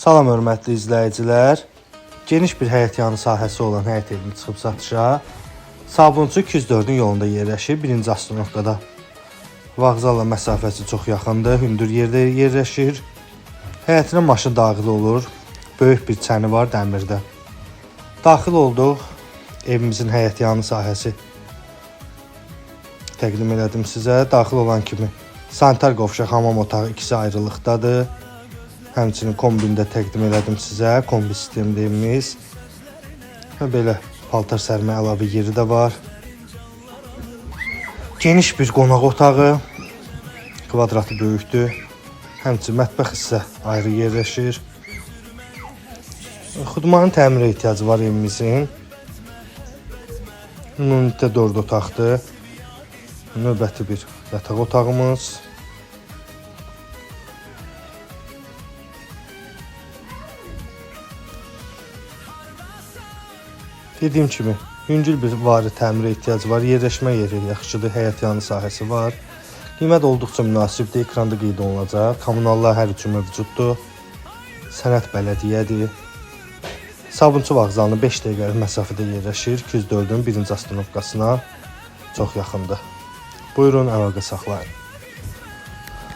Salam hörmətli izləyicilər. Geniş bir həyətyanı sahəsi olan həyət evini çıxıb satışa. Sabunçu 204-ün yolunda yerləşir, birinci astronovkada. Vağzalla məsafəsi çox yaxındır, hündür yerdə yerləşir. Həyətinə maşın daxil olur. Böyük bir çəni var dəmirdə. Daxil olduq. Evimizin həyətyanı sahəsi təqdim elədim sizə. Daxil olan kimi sanitar qovşaq, hamam otağı ikisi ayrılıqdadır. Həmçinin kombini də təqdim elədim sizə. Kombi sistemli evimiz. Və belə paltar sərmə əlavə yeri də var. Geniş bir qonaq otağı. Kvadratı böyükdür. Həmçinin mətbəx hissə ayrı yerləşir. Xudmanın təmirə ehtiyacı var evimizin. Ümumilikdə 4 otaqdır. Növbəti bir yataq otağımız. Dediyim kimi, yüngül bir vari təmirə ehtiyacı var. Yerləşmə yeri yaxşıdır, həyətyanı sahəsi var. Qiymət olduqca münasibdir, ekranda qeyd olunacaq. Kommunallar hər üçü mövcuddur. Sənəd bələdiyyədir. Sabunçu vağzalının 5 dəqiqəlik məsafədə yerləşir. 204-ün birinci astanovkasına çox yaxındır. Buyurun, əlaqə saxlayın.